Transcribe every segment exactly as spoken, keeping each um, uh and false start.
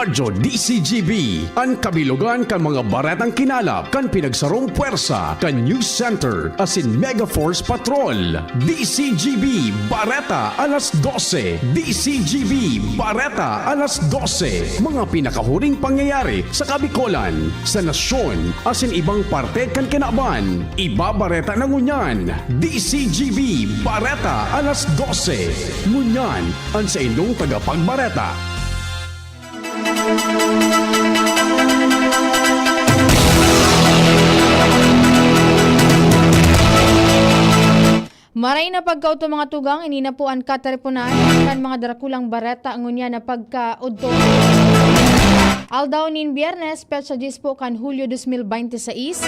Radyo D C G B, an kabilogan kan mga baretang kinalap kan pinagsarong pwersa kan News Center asin Mega Force Patrol. D C G B Bareta alas dose. D C G B Bareta alas dose. Mga pinakahuring pangyayari sa Kabikolan, sa nasyon, asin ibang parte kan kinaban. Ibabareta na ngunyan. D C G B Bareta alas dose. Ngunyan, an saindong tagapagbareta. Maray na pagkaodto, mga tugang, ini na po an katariponan kan mga darakulang bareta ngunyan na pagkaodto. Aldaw nin Biyernes, petsa dyes po kan Hulyo dos mil bente seis.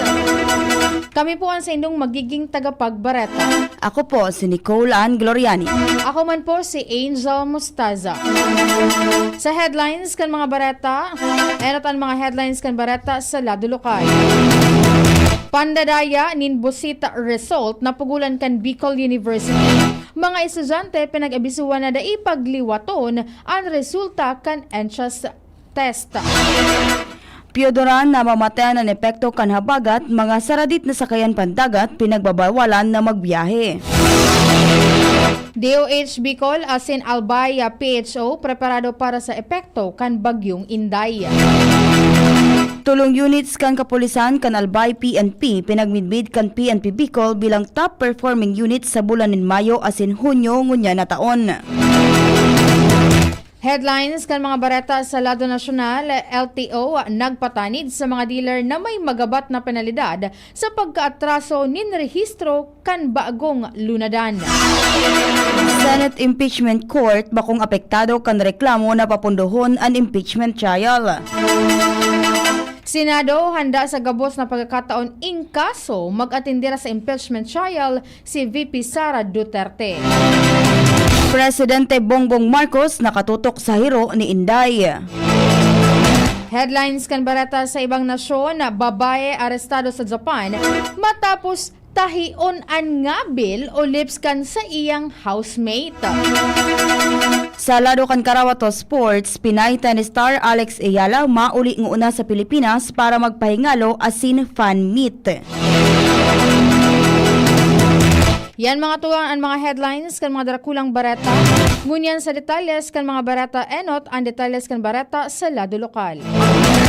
Kami po an saindong magiging tagapagbareta. Ako po si Nicole Ann Gloriani. Ako man po si Angel Mostaza. Sa headlines kan mga bareta, enot an mga headlines kan bareta sa lado lokal. Pandadaya nin busita result napugolan kan Bicol University. Mga estudyante pinag-abisuhan na dai pagliwaton an resulta kan entrance test. Piodoran, namamatean an epekto kan habagat, mga saradit na sakayan pandagat pinagbabawalan na magbiyahe. D O H Bicol asin Albay P H O preparado para sa epekto kan Bagyong Inday. Tulong units kan kapulisan kan Albay P N P pinagmidbid kan P N P Bicol bilang top performing unit sa bulan nin Mayo asin Hunyo ngunyan na taon. Headlines kan mga bareta sa lado nasyonal. L T O nagpatanid sa mga dealer na may magabat na penalidad sa pagkaatraso nin rehistro kan bagong lunadan. Senate Impeachment Court bakong apektado kan reklamo na papundohon an impeachment trial. Senado handa sa gabos na pagkakataon in kaso mag-atindera sa impeachment trial si V P Sara Duterte. Presidente Bongbong Marcos nakatutok sa hiro ni Inday. Headlines kan bareta sa ibang nasyon: babae arestado sa Japan matapos tahion an ngabil o lips kan saiyang housemate. Sa lado kan Karawato Sports, Pinay tennis star Alex Eala mauli ngona sa Pilipinas para magpahingalo asin fan meet. Yan, mga tugang, an mga headlines kan mga darakulang bareta. Ngunyan sa detalles kan mga bareta, enot an detalles kan bareta sa lado lokal.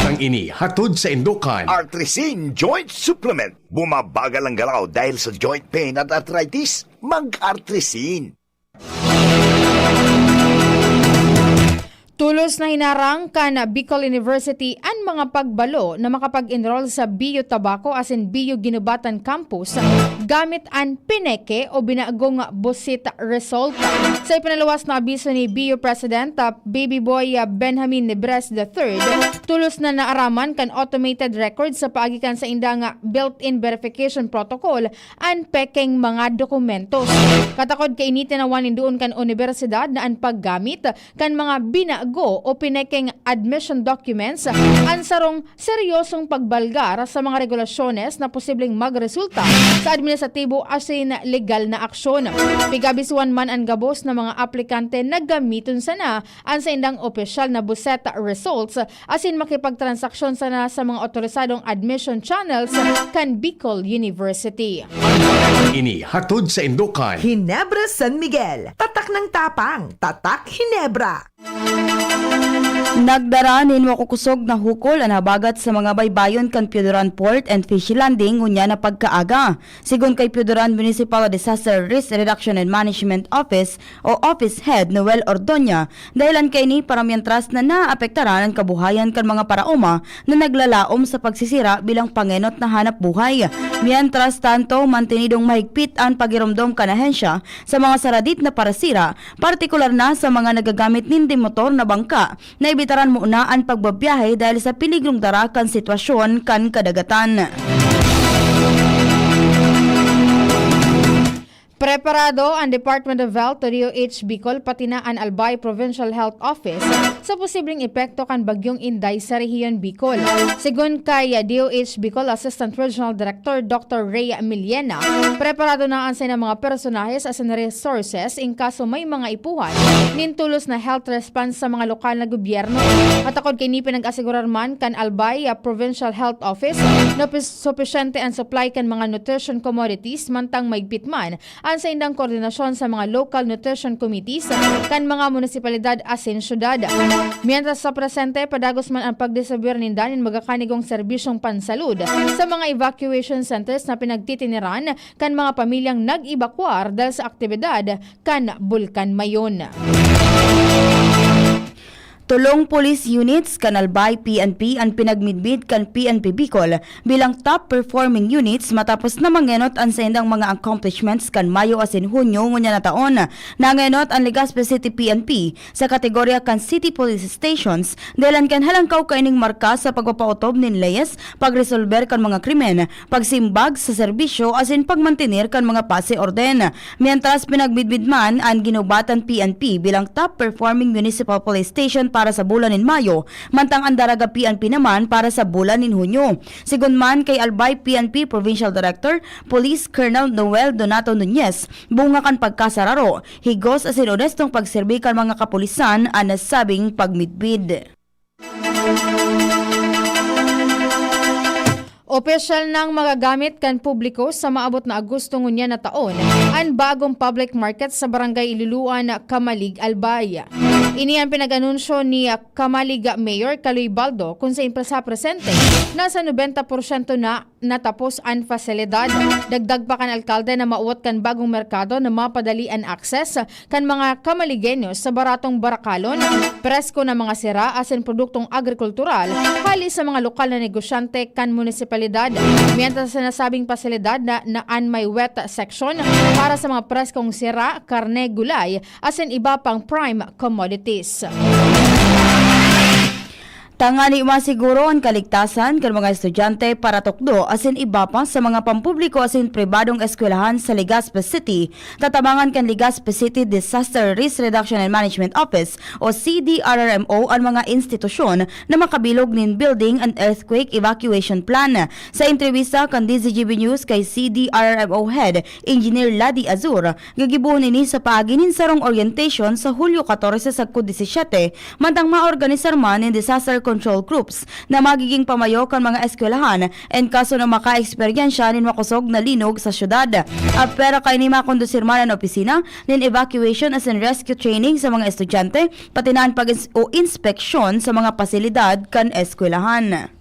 Ang ini hatod saindo kan Artrisin Joint Supplement. Bumabagal ang galaw dahil sa joint pain at arthritis? Mag-Artrisin. Tolos na hinarang kan Bicol University an mga pagbalo na makapag-enroll sa B U Tabaco asin B U Guinobatan Campus gamit an pineke o binagong busit result. Sa ipinaluwas na abiso ni B U President, ah, Baby Boy, ah, Benjamin Nebres the third, tolos na naaraman kan automated record sa paagi kan saindang built-in verification protocol an pekeng mga dokumentos. Katakod kaini, tinawan nin duon kan unibersidad na an paggamit kan mga binago o pinekeng admission documents an sarong seryosong pagbalgar sa mga regulasyones na posibleng magresulta sa administratibo asin legal na aksyon. Pig-abisuhan man an gabos na mga aplikante na gamiton sana an saindang opisyal na buseta results asin makipagtransaksyon sana sa mga otorisadong admission channels kan Bicol University. Ini hatod saindo kan Ginebra San Miguel, tatak ng tapang, tatak Ginebra. Nagdara nin makukosog na hukol an habagat sa mga baybayon kan Piodoran Port and Fish Landing ngunyan na pagkaaga. Sigon kay Piodoran Municipal Disaster Risk Reduction and Management Office o Office Head Noel Ordoña, dahilan kaini para mientras na naapektaran an kabuhayan kan mga paraoma na naglalaom sa pagsisira bilang pangenot na hanap buhay. Mientras tanto, mantenidong mahigpit an pagiromdom kan ahensya sa mga saradit na parasira, partikular na sa mga nagagamit nin de motor na bangka, na ibitaran muna an pagbabiyahe dahil sa peligrong dara kan sitwasyon kan kadagatan. Preparado an Department of Health o D O H Bicol, pati na an Albay Provincial Health Office sa posibleng epekto kan Bagyong Inday sa Rehiyon Bicol. Segun kay D O H Bicol Assistant Regional Director Doctor Rhea Millena, preparado na an saindang mga personahes asin resources in kaso may mga ipuhan nin tulos na health response sa mga lokal na gobyerno. Matakod kaini, pinag-asigurar man kan Albay, ah, Provincial Health Office na pis-, supisyente an supply kan mga nutrition commodities, mantang maigpit man an saindang koordinasyon sa mga local nutrition committees kan mga munisipalidad asin syudad. Mientras, sa presente, padagos man ang pagdistribuyar ninda nin magakanigong serbisyong pansalud sa mga evacuation centers na pinagtitiniran kan mga pamilyang nag-ebakwar dahil sa aktibidad kan Bulkan Mayon. Tolong police units kan Albay P N P an pinagmidbid kan P N P Bicol bilang top performing units matapos na mangenot an saindang mga accomplishments kan Mayo asin Hunyo ngunyan na taon. Nangenot an Legazpi City P N P sa kategorya kan City Police Stations, dahelan kan halangkaw kaining marka sa pagpapaotob nin leyes, pagresolber kan mga krimen, pagsimbag sa serbisyo asin pagmantener kan mga pasi orden. Mientras, pinagbidbid man an Guinobatan P N P bilang top performing municipal police station para sa bulan nin Mayo, mantang an Daraga P N P naman para sa bulan nin Hunyo. Segun man kay Albay P N P Provincial Director Police Colonel Noel Donato Nunez, bunga kan pagkasararo, higos asin onestong pagserbi kan mga kapulisan an nasabing pagmidbid. Opisyal nang magagamit kan publiko sa maabot na Agosto ngunyan na taon an bagong public market sa Barangay Iluluan, Camalig, Albay. Ini an pinag-anunsyo ni Camalig Mayor Caloy Baldo, kun sa impre-, sa presente, nasa nobenta porsyento na natapos an pasilidad. Dagdag pa kan alkalde na mawot kan bagong merkado na mapadali an access kan mga Camaligeños sa baratong barakalon, presko na mga sira asin produktong agrikultural hali sa mga lokal na negosyante kan munisipalidad. Mientras, sa nasabing pasilidad na, na an may wet section para sa mga preskong sira, karne, gulay, asin iba pang prime commodities. Tangani masiguro an kaligtasan kan mga estudyante, paratukdo asin iba pa sa mga pampubliko asin pribadong eskwelahan sa Legazpi City, tatabangan kan Legazpi City Disaster Risk Reduction and Management Office o C D R R M O an mga institusyon na makabilog nin building and earthquake evacuation plan. Sa entrevista kan D Z G B News kay C D R R M O Head Engineer Ladi Azur, gigibohon ini sa paagi nin sarong orientation sa Hulyo katorse sagkod disisiyete, mantang maorganisar man nin disaster control groups na magiging pamayo kan mga eskwelahan en kaso na makaeksperyensya nin makosog na linog sa syudad. Apwera kaini, makondusir man an opisina nin evacuation asin rescue training sa mga estudyante, pati na an pag-ins-, o inspeksyon sa mga pasilidad kan eskwelahan.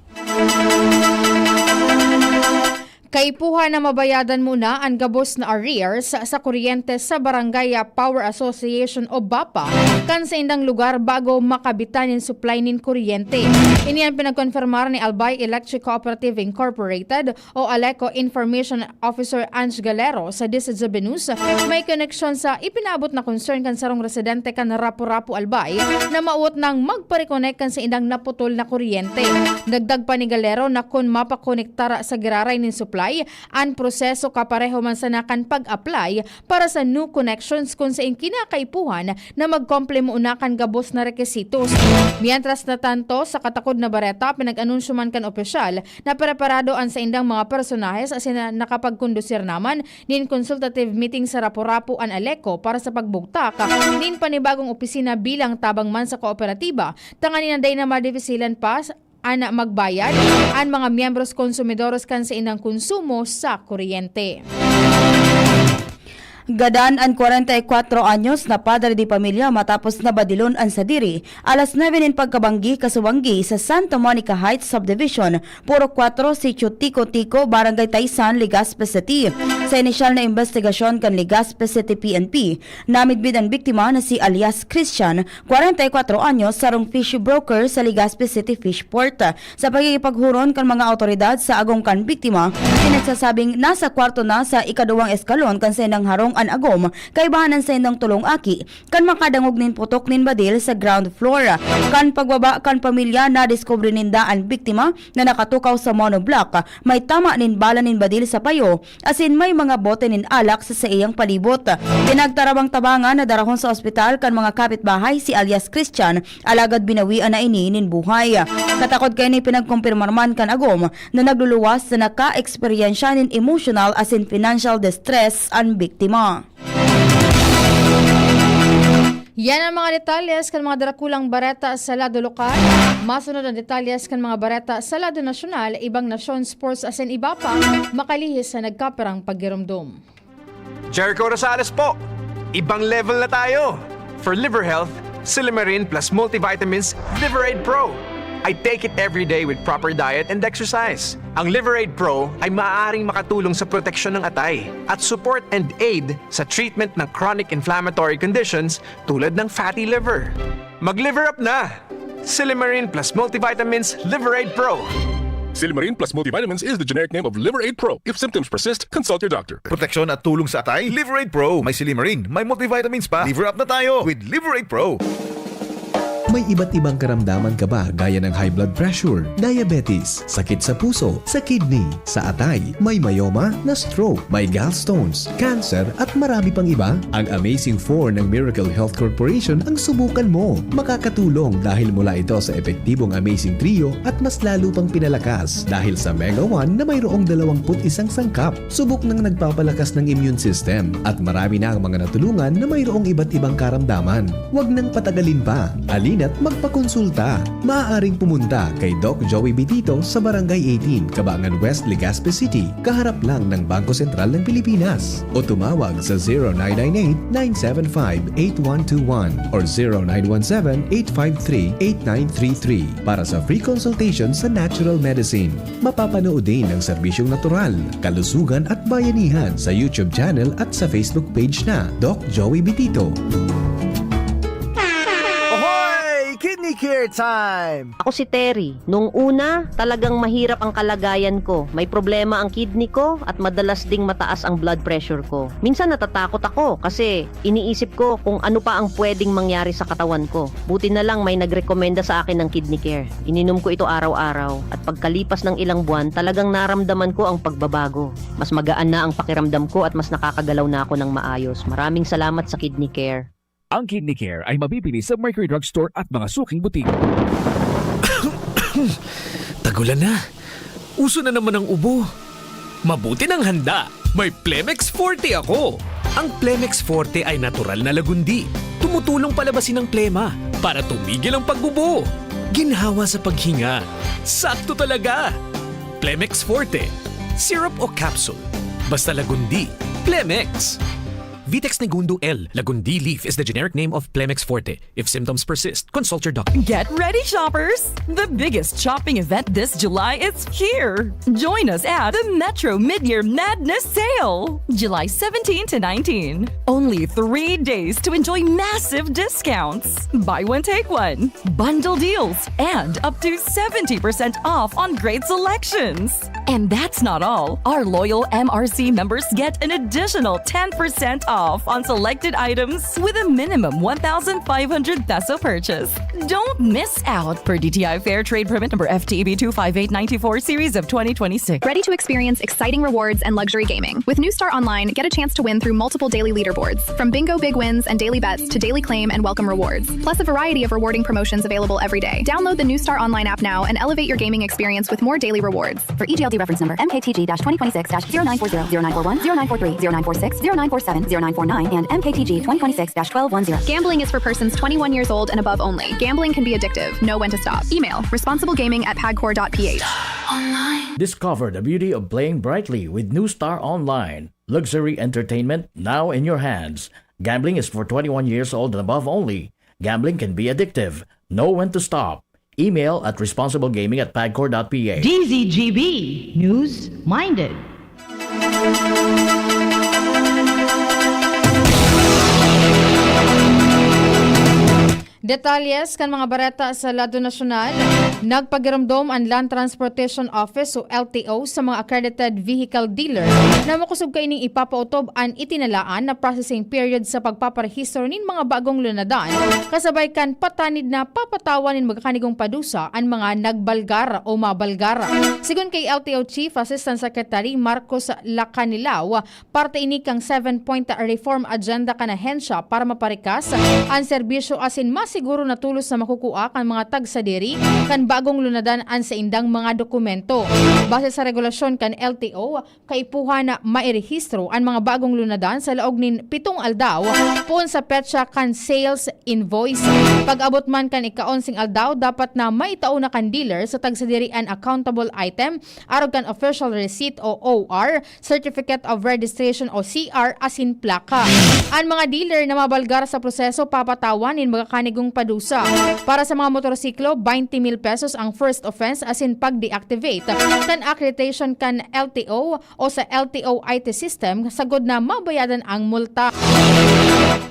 Kaipuhan na mabayadan muna an gabos na arrears sa kuryente sa Barangay Power Association o BAPA kan saindang lugar bago makabitan nin supply nin kuryente. Ini an pinagkonfirmar ni Albay Electric Cooperative Incorporated o ALECO Information Officer Ange Galero sa D Z G B News, may koneksyon sa ipinaabot na concern kan sarong residente kan Rapu-Rapu, Albay, na mawot nang magpa-reconnect kan saindang naputol na kuryente. Dagdag pa ni Galero na kun mapakonektar sa giraray nin supply, an proseso kapareho man sana kan pag-apply para sa new connections kun saen kinakaipuhan na magkomple muna kan gabos na rekisitos. Mientras na tanto, sa katakod na bareta, pinag-anunsyo man kan opisyal na preparado an saindang mga personahes asin na nakapagkondusir naman nin consultative meeting sa Rapu-Rapu an ALECO para sa pagbugtak nin panibagong opisina bilang tabang man sa kooperatiba, tanganing dai na madipisilan pa an magbayad an mga miyembros konsumidores kan saindang konsumo sa kuryente. Gadan an kwarenta y kwatro anyos na padre de pamilya matapos na badilon an sadiri, alas nuebe nin pagkabanggi, kasubanggi sa Santa Monica Heights Subdivision, Purok kwatro, Sitio Tiko-Tiko, Barangay Taysan, Legazpi City. Sa inisyal na imbestigasyon kan Legazpi City P N P, namidbid an biktima na si alias Christian, kwarenta y kwatro anyos, sarong fish broker sa Legazpi City Fishport. Sa pakikipaghuron kan mga awtoridad sa agom kan biktima, pinagsasabing nasa kwarto na sa ikaduwang eskalon kan saindang harong an agom, kaibahan an saindang tolong aki, kan makadangog nin putok nin badil sa ground floor. Kan pagbaba kan pamilya, nadiskubre ninda an biktima na nakatukaw sa monoblock, may tama nin bala nin badil sa payo, asin may mga bote nin alak sa saiyang palibot. Pinagtarabang-tabangan na darahon sa ospital kan mga kapitbahay si alias Christian, alagad binawian na ini nin buhay. Katakod kaini, pinagkumpirmar man kan agom na nagluluwas na naka-eksperyensya nin emotional asin financial distress an biktima. Yan ang mga detalles kan mga darakulang bareta sa lado lokal. Masunod ang detalles kan mga bareta sa lado nasyonal, ibang nasyon, sports asin iba pa, makalihis sa nagkapirang paggiromdom. Jericho Rosales po! Ibang level na tayo! For liver health, Silymarin plus multivitamins Liver Aid Pro. I take it every day with proper diet and exercise. Ang Liver Aid Pro ay maaaring makatulong sa proteksyon ng atay at support and aid sa treatment ng chronic inflammatory conditions tulad ng fatty liver. Mag-liver up na! Silymarin plus multivitamins Liver Aid Pro. Silymarin plus multivitamins is the generic name of Liver Aid Pro. If symptoms persist, consult your doctor. Proteksyon at tulong sa atay, Liver Aid Pro. May silymarin, may multivitamins pa. Liver up na tayo with Liver Aid Pro. May iba't ibang karamdaman ka ba gaya ng high blood pressure, diabetes, sakit sa puso, sa kidney, sa atay, may myoma, na-stroke, may gallstones, cancer at marami pang iba? Ang Amazing four ng Miracle Health Corporation ang subukan mo. Makakatulong dahil mula ito sa epektibong Amazing Trio at mas lalo pang pinalakas dahil sa Mega one na mayroong dalawampu't isang sangkap. Subok nang nagpapalakas ng immune system at marami na ang mga natulungan na mayroong iba't ibang karamdaman. Huwag nang patagalin pa. Halina't magpakonsulta. Maaaring pumunta kay Doc Joey Bitito sa Barangay eighteen, Cabangan West, Legazpi City, kaharap lang ng Bangko Sentral ng Pilipinas. O tumawag sa zero nine nine eight, nine seven five, eight one two one or zero nine one seven, eight five three, eight nine three three para sa free consultation sa natural medicine. Mapapanood din ang serbisyong natural, kalusugan at bayanihan sa YouTube channel at sa Facebook page na Doc Joey Bitito. Ahoy! Kidney Care Time! Ako si Terry. Nung una, talagang mahirap ang kalagayan ko. May problema ang kidney ko at madalas ding mataas ang blood pressure ko. Minsan natatakot ako kasi iniisip ko kung ano pa ang pwedeng mangyari sa katawan ko. Buti na lang may nagrekomenda sa akin ng Kidney Care. Ininom ko ito araw-araw at pagkalipas ng ilang buwan, talagang naramdaman ko ang pagbabago. Mas magaan na ang pakiramdam ko at mas nakakagalaw na ako ng maayos. Maraming salamat sa Kidney Care. Ang Kidney Care ay mabibili sa Mercury Drug Store at mga suking butika. Tagulan na. Uso na naman ang ubo. Mabuti nang handa. May Plemex Forte ako. Ang Plemex Forte ay natural na lagundi. Tumutulong palabasin ang plema para tumigil ang pag-ubo. Ginhawa sa paghinga. Sakto talaga. Plemex Forte. Syrup o capsule. Basta lagundi. Plemex. Vitex Negundo L. Lagundi leaf is the generic name of Plemex Forte. If symptoms persist, consult your doctor. Get ready, shoppers! The biggest shopping event this July is here. Join us at the Metro Midyear Madness Sale, July seventeen to nineteen. Only three days to enjoy massive discounts. Buy one, take one, bundle deals, and up to seventy percent off on great selections. And that's not all. Our loyal M R C members get an additional ten percent off on selected items with a minimum one thousand five hundred peso purchase. Don't miss out. Per D T I Fair Trade Permit number F T E B two five eight nine four, series of twenty twenty-six. Ready to experience exciting rewards and luxury gaming? With New Star Online, get a chance to win through multiple daily leaderboards, from bingo big wins and daily bets to daily claim and welcome rewards, plus a variety of rewarding promotions available every day. Download the New Star Online app now and elevate your gaming experience with more daily rewards. For E G L D reference number M K T G dash twenty twenty-six dash zero nine four zero, zero nine four one, zero nine four three, zero nine four six, zero nine four seven, zero nine four nine, and M K T G twenty twenty-six dash twelve one zero. Gambling is for persons twenty-one years old and above only. Gambling can be addictive. Know when to stop. Email, responsiblegaming at pagcor dot P H. Discover the beauty of playing brightly with New Star Online. Luxury entertainment now in your hands. Gambling is for twenty-one years old and above only. Gambling can be addictive. Know when to stop. Email at responsiblegaming at pagcor dot P H. D Z G B News Minded. Detalles kan mga bareta sa lado nasyonal. Nagpagiromdom an Land Transportation Office o L T O sa mga accredited vehicle dealer na makosog kaining ipapaotob an itinalaan na processing period sa pagpaparehistro nin mga bagong lunadan, kasabay kan patanid na papatawan nin magkakanigong padusa an mga nagbalgar o mabalgar. Sigon kay L T O Chief Assistant Secretary Marcos Lacanilao, parte ini kan seven-point reform agenda kan ahensya para maparikas an serbisyo asin masiguro na tolos na makukua kan mga tagsadiri kan bagong lunadan an saindang mga dokumento. Base sa regulasyon kan L T O, kaipuhan na mairehistro an mga bagong lunadan sa laog nin pitong aldaw poon sa petsa kan sales invoice. Pag-abot man kan ika-onseng aldaw, dapat na maitao na kan dealer sa tagsadiri an accountable item, arog kan official receipt o O R, Certificate of Registration o C R asin plaka. An mga dealer na mabalgar sa proseso papatawan nin magkakanigong padusa. Para sa mga motorsiklo, twenty mil pesos ang first offense asin pag-deactivate kan accreditation kan L T O o sa L T O I T system sagod na mabayadan ang multa.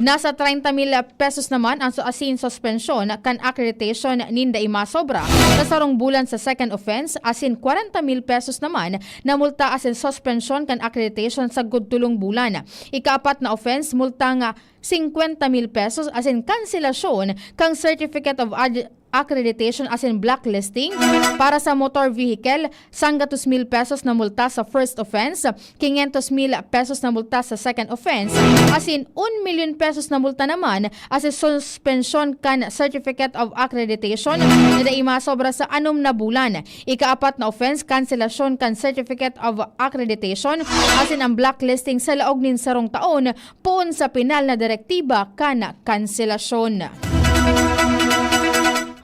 Nasa treinta mil pesos naman ang su-, asin suspensyon kan accreditation nin dai masobra sa sarong bulan sa second offense asin kwarenta mil pesos naman na multa asin suspensyon kan accreditation sagkod tolong bulan. Ikaapat na offense, multang singkwenta mil pesos asin kanselasyon kan Certificate of Ad-, Accreditation asin blacklisting. Para sa motor vehicle, sanggatos mil pesos na multa sa first offense, quinientos mil pesos na multa sa second offense, asin un milyon pesos na multa naman asin suspensyon kan Certificate of Accreditation na dai masobra sa anom na bulan. Ikaapat na offense, kanselasyon kan Certificate of Accreditation asin ang blacklisting sa laog nin sarong taon poon sa penal na direktiba kan kanselasyon.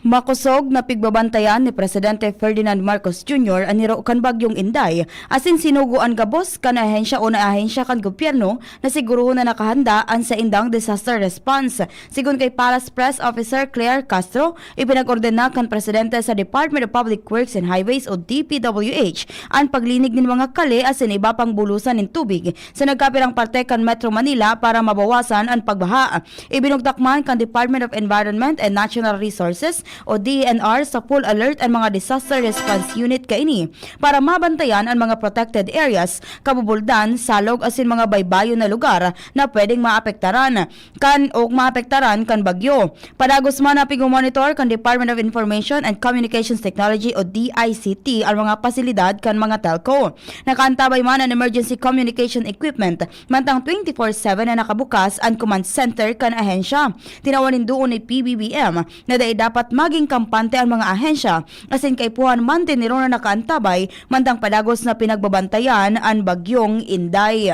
Makosog na pigbabantayan ni Presidente Ferdinand Marcos Junior an niro kan Bagyong Inday, asin sinugo an gabos kan ahensya o na ahensya kan gobyerno na sigurohon na nakahanda an saindang disaster response. Sigon kay Palace Press Officer Claire Castro, ipinag-ordena kan presidente sa Department of Public Works and Highways o D P W H an paglinig nin mga kali asin iba pang bulosan nin tubig sa nagkapirang parte kan Metro Manila para mabawasan an pagbaha. Ibinugtak man kan Department of Environment and Natural Resources o D E N R sa full alert an mga disaster response unit kaini para mabantayan an mga protected areas, kabubuldan, salog asin mga baybayon na lugar na pwedeng maapektaran kan o maapektaran kan bagyo. Padagos man na pigmo-monitor kan Department of Information and Communications Technology o D I C T an mga pasilidad kan mga telco. Nakaantabay man an emergency communication equipment, mantang twenty-four seven na nakabukas an command center kan ahensya. Tinawan nin duon ni P B B M na dai dapat maging kampante an mga ahensya, asin kaipuhan man tiniro na nakaantabay, mantang padagos na pinagbabantayan an Bagyong Inday.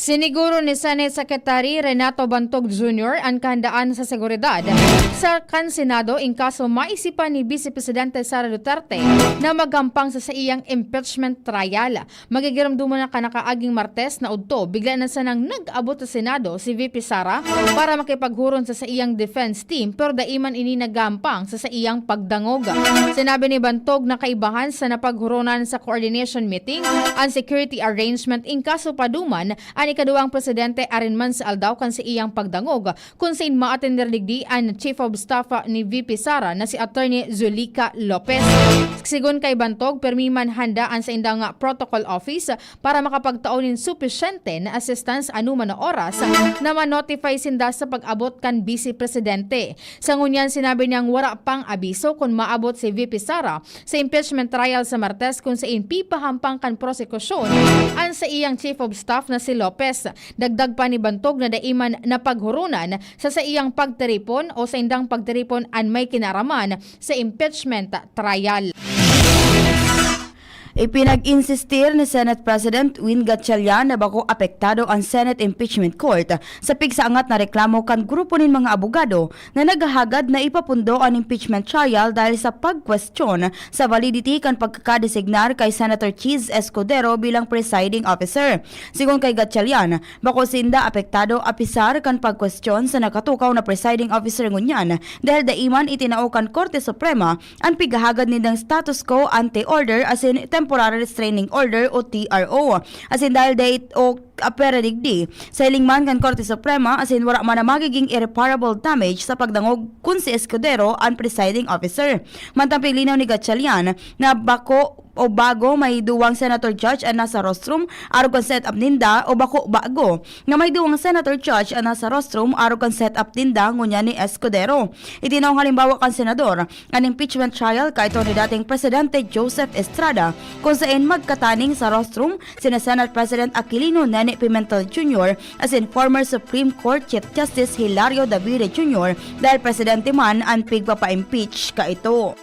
Siniguro ni Senate Secretary Renato Bantog Junior an kahandaan sa seguridad sa kan Senado in kaso maisipan ni Vice Presidente Sara Duterte na maghampang sa saiyang impeachment trial. Magigiromdoman na kan nakaaging Martes na udto, bigla na sanang nag-abot sa Senado si V P Sara para makipaghuron sa saiyang defense team, pero dai man ini naghampang sa saiyang pagdangog. Sinabi ni Bantog na kaibahan sa napaghuronan sa coordination meeting, an security arrangement in kaso paduman an ikaduwang presidente arin man sa aldaw kan saiyang pagdangog, kun sain maatender digdi an Chief of Staff ni V P Sara na si Attorney Zulica Lopez. Sigon kay Bantog, permi man handa an saindang protocol office para makapagtao nin supisyente na assistance anoman na oras na ma-notify sinda sa pag-abot kan Vice Presidente. Sa ngunyan, sinabi niyang wara pang abiso kun maabot si V P Sara sa impeachment trial sa Martes, kun sain pipahampang kan prosekusyon an saiyang Chief of Staff na si Lopez. Dagdag pa ni Bantog na dai man napaghuronan sa saiyang pagtiripon o saindang pagtiripon an may kinaraman sa impeachment trial. Ipinag-insistir ni Senate President Win Gatchalian na bako apektado an Senate Impeachment Court sa pigsaangat na reklamo kan grupo nin mga abogado na naghahagad na ipapundo an impeachment trial dahil sa pagkwestiyon sa validity kan pagkakadesignar kay Senator Chiz Escudero bilang presiding officer. Sigon kay Gatchalian, bako sinda apektado apisar kan pagkwestiyon sa nakatukaw na presiding officer ngunyan dahil dai man itinao kan Korte Suprema an pighahagad nindang status quo ante order asin temporary restraining order o T R O. Asin dahil dai ito apwera digdi, sa hiling man kan Korte Suprema, asin wara man na magiging irreparable damage sa pagdangog kun si Escudero an presiding officer. Mantang piglinaw ni Gatchalian na bako o bago may duwang senator judge an nasa rostrum arog kan setup ninda o bako bago nga may duwang senator judge an nasa rostrum arog kan setup ninda ngunyan ni Escudero. Itinaw halimbawa kan senador an impeachment trial kaito ni dating Presidente Joseph Estrada, kung sain magkataning sa rostrum sina Senate President Aquilino Nene Pimentel Junior asin former Supreme Court Chief Justice Hilario Davide Junior dahil presidente man an pigpapa-impeach kaito.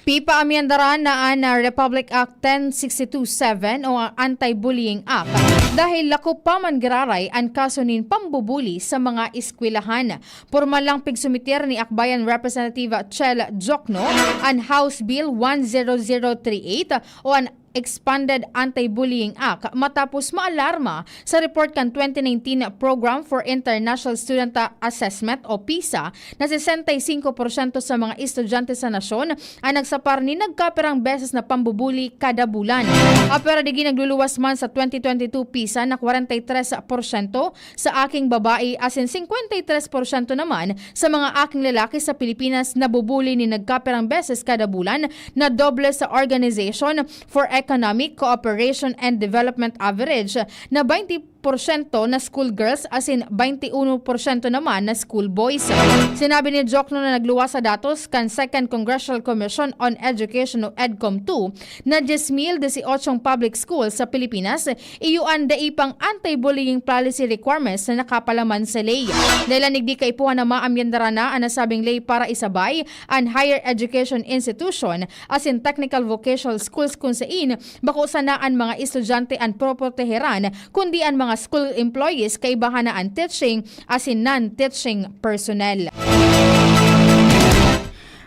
Pipaamyendaran na an, ah, Republic Act ten sixty-two seven o ang Anti-Bullying Act dahil lako pa man giraray an kaso nin pambubuli sa mga eskwelahan. Pormal lang pigsumiter ni Akbayan Representative Chel Diokno an House Bill one zero zero three eight o an Expanded Anti-Bullying Act matapos maalarma sa report kan twenty nineteen Program for International Student Assessment o pisa na sesenta y singko porsyento sa mga estudyante sa nasyon an nagsapar nin nagkapirang beses na pambubuli kada bulan. Apwera digdi nagluluwas man sa twenty twenty-two pisa na kwarenta y tres porsyento sa aking babae asin singkwenta y tres porsyento naman sa mga aking lalaki sa Pilipinas nabubuli nin nagkapirang beses kada bulan na doble sa Organization for Economic Cooperation and Development average na baynte porsyento na schoolgirls asin baynte uno porsyento naman na schoolboys. Sinabi ni Diokno na nagluwas sa datos kan Second Congressional Commission on Education o EDCOM two na dyes mil dieciocho public schools sa Pilipinas iyo an dai pang anti-bullying policy requirements na nakapalaman sa ley. Dahil an digdi kaipuhan na maamyendaran na an nasabing ley para isabay an higher education institution asin technical vocational schools kun sain bako sana an mga estudyante an proproteheran, kundi an mga school employees kaibahan na an teaching asin non-teaching personnel.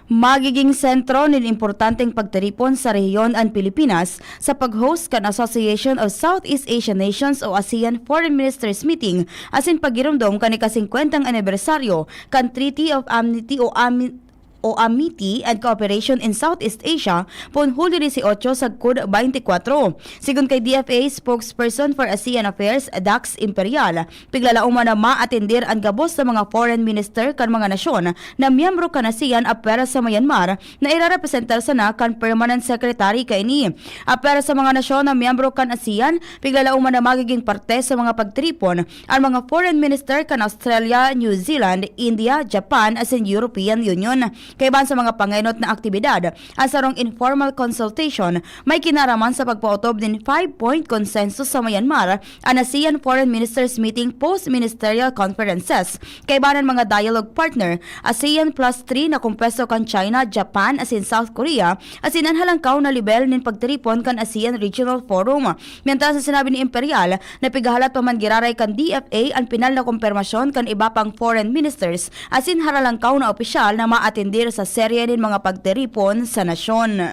Magiging sentro nin importanteng pagtiripon sa rehiyon an Pilipinas sa pag-host kan Association of Southeast Asian Nations o ASEAN Foreign Ministers Meeting asin paggiromdom kan ika-singkwentang anibersaryo kan Treaty of Amity o Ami-, o Amity and Cooperation in Southeast Asia, poon Hulyo dieciocho sagkod baynte kwatro. Sigon kay D F A spokesperson for ASEAN Affairs, Dax Imperial, piglalaoman na maatendir an gabos na mga foreign minister kan mga nasyon na miyembro kan ASEAN apwera sa Myanmar na irarepresentar sana kan permanent secretary kaini. Apwera sa mga nasyon na miyembro kan ASEAN, piglalaoman na magiging parte sa mga pagtiripon an mga foreign minister kan Australia, New Zealand, India, Japan asin European Union. Kaibahan sa mga pangenot na aktibidad, an sarong informal consultation may kinaraman sa pagpaotob nin five-point consensus sa Myanmar, an ASEAN Foreign Ministers Meeting post-ministerial conferences. Kaibahan mga dialogue partner, ASEAN Plus three na kompuesto kan China, Japan asin South Korea, asin an halangkaw na lebel nin pagtiripon kan ASEAN Regional Forum. Mientras na sinabi ni Imperial na pigahalat pa man giraray kan D F A an pinal na kompermasyon kan iba pang foreign ministers asin haralangkaw na opisyal na maatendir sa serye nin mga pagtiripon sa nasyon.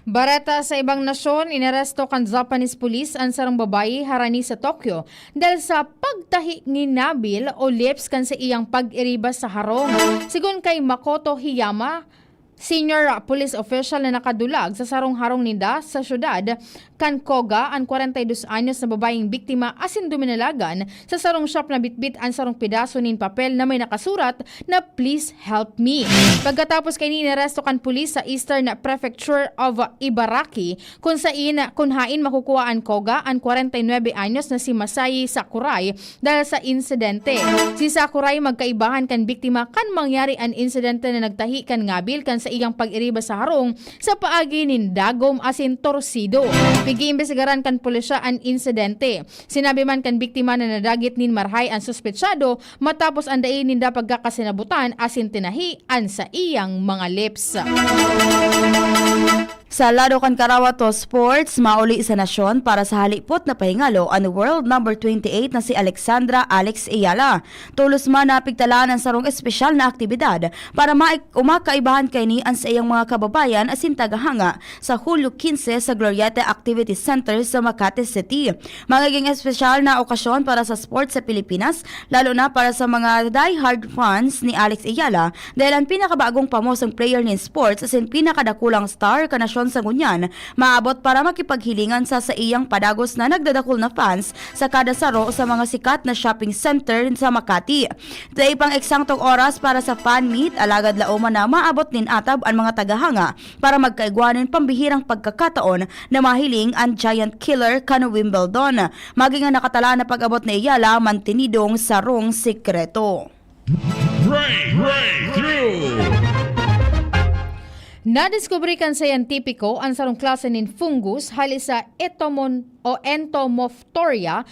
Bareta sa ibang nasyon, inaresto kan Japanese police an sarong babayi harani sa Tokyo dahil sa pagtahi nin nabil o lips kan saiyang pag-iriba sa harong. Sigon kay Makoto Hiyama, senior police official na nakadulag sa sarong harong ninda sa syudad kan Koga, an kwarenta y dos anyos na babayeng biktima asin duminalagan sa sarong shop na bitbit an sarong pedaso nin papel na may nakasurat na "Please help me." Pagkatapos kaini, inaresto kan pulis sa Eastern Prefecture of Ibaraki, kun sain, kun hain makukua an Koga, an kwarenta y nuebe anyos na si Masayi Sakurai dahil sa insidente. Si Sakurai magkaibahan kan biktima kan mangyari an insidente na nagtahi kan ngabil kan saiyang pag-iriba sa harong sa paagi nin dagom asin torsido. Pig-iimbestigaran kan pulisya an insidente. Sinabi man kan biktima na nadagit nin marahay an suspetsado matapos an dai ninda pagkakasinabutan asin tinahi an saiyang mga lips. Sa lado kan Karawato Sports, mauli sa nasyon para sa halipot na pahingalo an world number twenty-eight na si Alexandra Alex Eala. Tolos man na pigtalaan an sarong espesyal na aktibidad para maik-, umakaibahan kaini an saiyang mga kababayan asin tagahanga sa Hulyo quince sa Glorieta Activity Center sa Makati City. Magiging espesyal na okasyon para sa sports sa Pilipinas, lalo na para sa mga die-hard fans ni Alex Eala, dahil an pinakabagong pamosong player nin sports asin pinakadakulang star kan nasyon sa ngunyan maabot para makipaghilingan sa saiyang padagos na nagdadakul na fans sa kada saro sa mga sikat na shopping center sa Makati. Dai pang eksaktong oras para sa fan meet, alagad laoman na maabot nin atab an mga tagahanga para magkaigwa nin pambihirang pagkakataon na mahiling an Giant Killer kan Wimbledon. Maging an nakatalaan na pag-abot ni Eala mantinidong sarong sekreto. Break, breakthrough. Nadiskubre kan siyentipiko an sarong klase nin fungus hali sa etomon o Entomophoria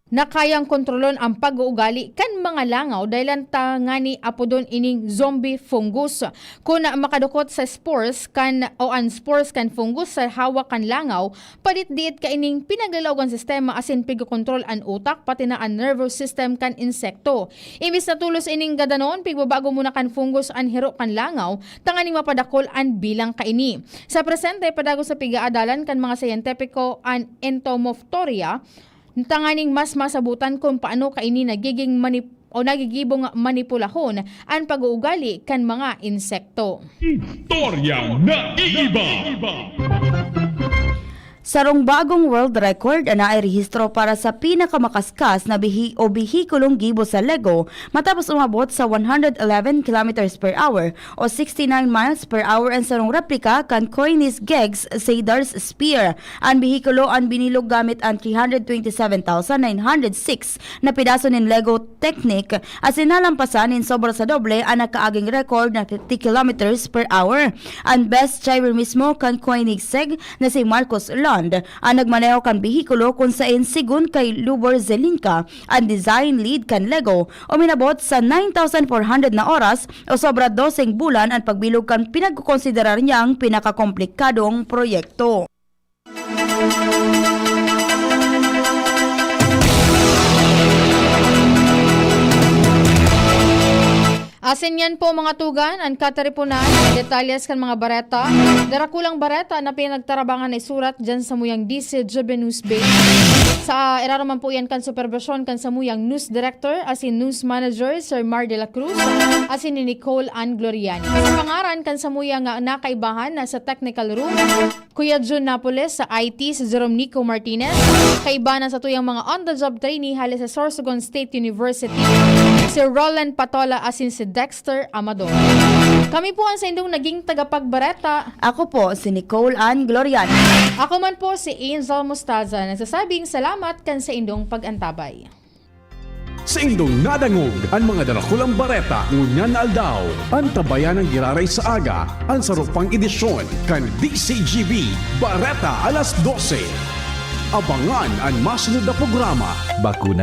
na kayang kontrolon ang pag-uugali kan mga langaw, dahilan tangani apodon ining zombie fungus. Kun makadukot sa spores kan o an spores kan fungus sa hawak kan langaw, padit-diit kaining pinaglalaog an sistema asin pigkokontrol an utak, pati na an nervous system kan insekto. Imbis na tolos ining gadanon, pigbabago muna kan fungus an hiro kan langaw tanganing mapadakol an bilang kaini. Sa presente, padagos na pigaadalan kan mga siyentipiko an Entomophoria, tanganing mas masabutan kung paano kaini nagiging manip-, o nagigibong manipulahon an pag-uugali kan mga insekto. Istoryang naiiba. Sarong bagong world record an nairehistro para sa pinakamakaskas na bihi-, o behikulong gibo sa Lego, matapos umabot sa one hundred eleven kilometers per hour o sixty-nine miles per hour an sarong replika kan Koenigsegg Sadar Spear. An behikulo an binilog gamit an three hundred twenty-seven thousand nine hundred six na pedaso nin Lego Technic, asin nalampasan nin sobra sa doble an nakaaging record na fifty kilometers per hour. An best driver mismo kan Koenigsegg na si Marcus Lund an nagmaneho kan behikulo, kun saen, segun kay Lubor Zelinka, an design lead kan Lego, uminabot sa nine thousand four hundred na oras o sobra doseng bulan an pagbilog kan pinagkokonsiderar niyang pinakakomplikadong proyekto. Asin yan po, mga tugang, an katiriponan, detalyes kan mga bareta, darakulang bareta na pinagtarabangan na isurat dyan samuyang D C G B News Base. Sa, iraraman po yan kan superbisyon kan samuyang news director asin news manager, Sir Mar de la Cruz, asin ni Nicole Ann Gloriani. Sa pangaran kan samuyang, ah, nakaibahan na sa technical room, Kuya Jun Napoles sa I T, si Jerome Nico Martinez, kaiba na sa tuyang mga on-the-job trainee hali sa Sorsogon State University, si Roland Patola asin si Dexter Amador. Kami po ang saindong naging tagapagbareta. Ako po si Nicole Ann Gloriani. Ako man po si Angel Mostaza, nagsasabing salamat kan saindong pag-antabay. Saindong nadangog an mga darakulang bareta ngunyan na aldaw. Antabayan an giraray sa aga, an saro pang edisyon kan D C G B, Bareta alas dose. Abangan an masunod na programa. Bakuna